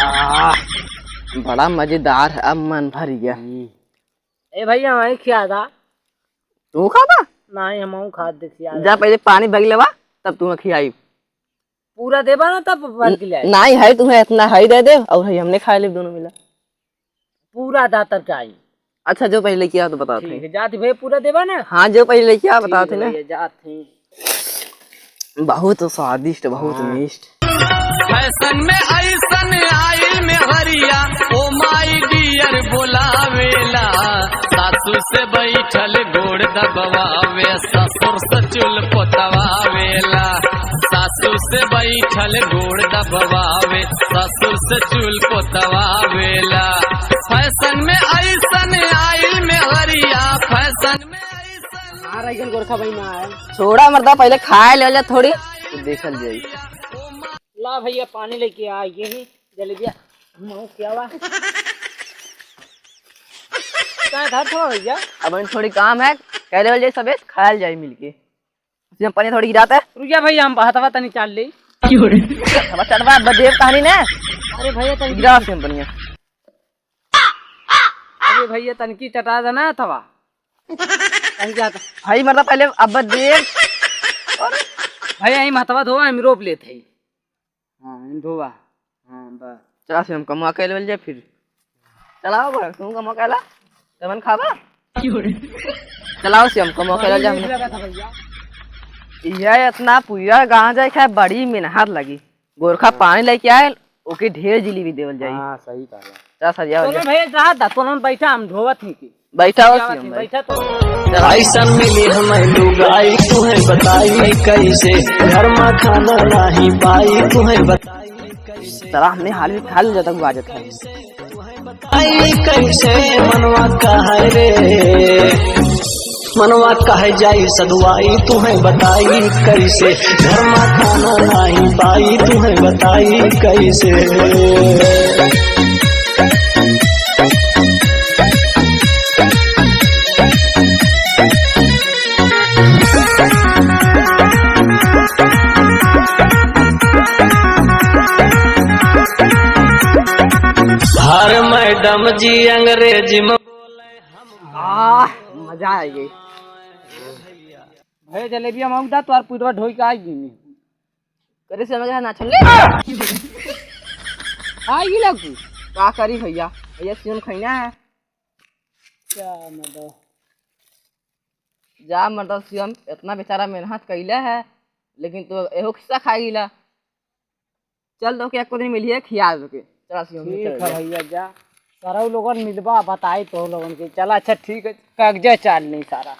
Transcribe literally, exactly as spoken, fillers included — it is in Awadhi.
आह, बड़ा मजेदार है, अब मन भर गया। ए भैया, वहीं खिया था। तू खाबा? नहीं, हम खात देखिया। जा पहले पानी भर लेवा, तब तुम्हें खियाई। पूरा देबा ना, तब भर के ले आई। नहीं है, तुम्हें इतना है दे दे, और है हमने खा ले दोनों मिला। पूरा दा तब जाई। अच्छा, जो पहले किया तो बताते ठीक हैं। है, जात भैया पूरा देबा ना? हाँ, जो पहले किया ठीक बताते है ना। भैया, जात हैं। बहुत स्वादिष्ट, बहुत हाँ। मिष्ट। फैशन में ऐसन आइल में हरिया, ओ माय डियर बोलावेला। सासू से बैठल गोड़ दबवावे, ससुर से चूल पोतवावेला। सासू से बैठल गोड़ दबवावे, ससुर से चूल पोतवावेला। फैशन में ऐसन आइल में हरिया, फैशन में ऐसन। आ रही गोरखा भाई ना आए। छोड़ा मर्दा, पहले खाए ले जा थोड़ी, तो देखल जाई। ला भैया, पानी लेके आ, ये ही जलेबिया। मुँह क्या हुआ? कहाँ था थोड़ा भैया? अब हम थोड़ी काम है, कह ले जाई सबे, खायल जाई मिलके। हम पानी थोड़ी गिराते। रुक जा भैया, हम हथवा तनी चाल ले। हथवा चढ़वा, बदेव कहानी ने। अरे भैया, तनी गिरा से हम पानी। अरे भैया, तनकी चटा देना हथवा। तनकी हाथ। भाई, मतलब, पहले अब देव। भैया, यही हथवा धोवा, हम रोप लेते हैं। हाँ, इन धोवा। हाँ, बस। चला से हम कमवा के लेवल जाए फिर। चलाओ बा, तू कमवा के ला। तमन खाबा? चलाओ से हम कमवा के लेवल जाए हमने। लगा था भैया। यह इतना पूरा गाँव जाए खाए, बड़ी मेहनत लगी। गोरखा पानी लेके आए, ओके ढेर जिलेबी देवल जाई। हाँ, सही कहा। चला सरिया हो तोलन जाए। भैया, रहा था, तोलन बैठा, हम धोवत ही की। बैठा हो क्या बात सीएम है, भाई। बैठा तो। ऐसन मिली हमें लुगाई, तुहें बताई कैसे, घर में खाना नहीं पाई, तुहें बताई कैसे। साला हमने हाल में खा लिया तक बाजत है। बताई कैसे, मनवा कहे रे, मनवा कहे जाई सदुआई, तुहें बताई कैसे, घर में खाना नहीं पाई, तुहें बताई कैसे। हर मैडम जी अंग्रेजी में बोले हम। आह, मजा आ गई। भैया, जलेबिया मांगता तो और पुतवा ढोई के आ गई। करे से मजा ना चले। आ गई लगू। का करी भैया? भैया, सियन खैना है। क्या मतलब? जा मर्दा सियन, इतना बेचारा मेहनत कैले है, लेकिन तो एहो खिस्सा खा गईला। चल, तो के एको दिन मिलिए, खिया दो के। चला सियन, ठीक चल है जा। भैया, जा। सारा लोगन मिलबा, बताई तो लोगन के। चला, अच्छा, ठीक है, कागजा चाल नहीं सारा।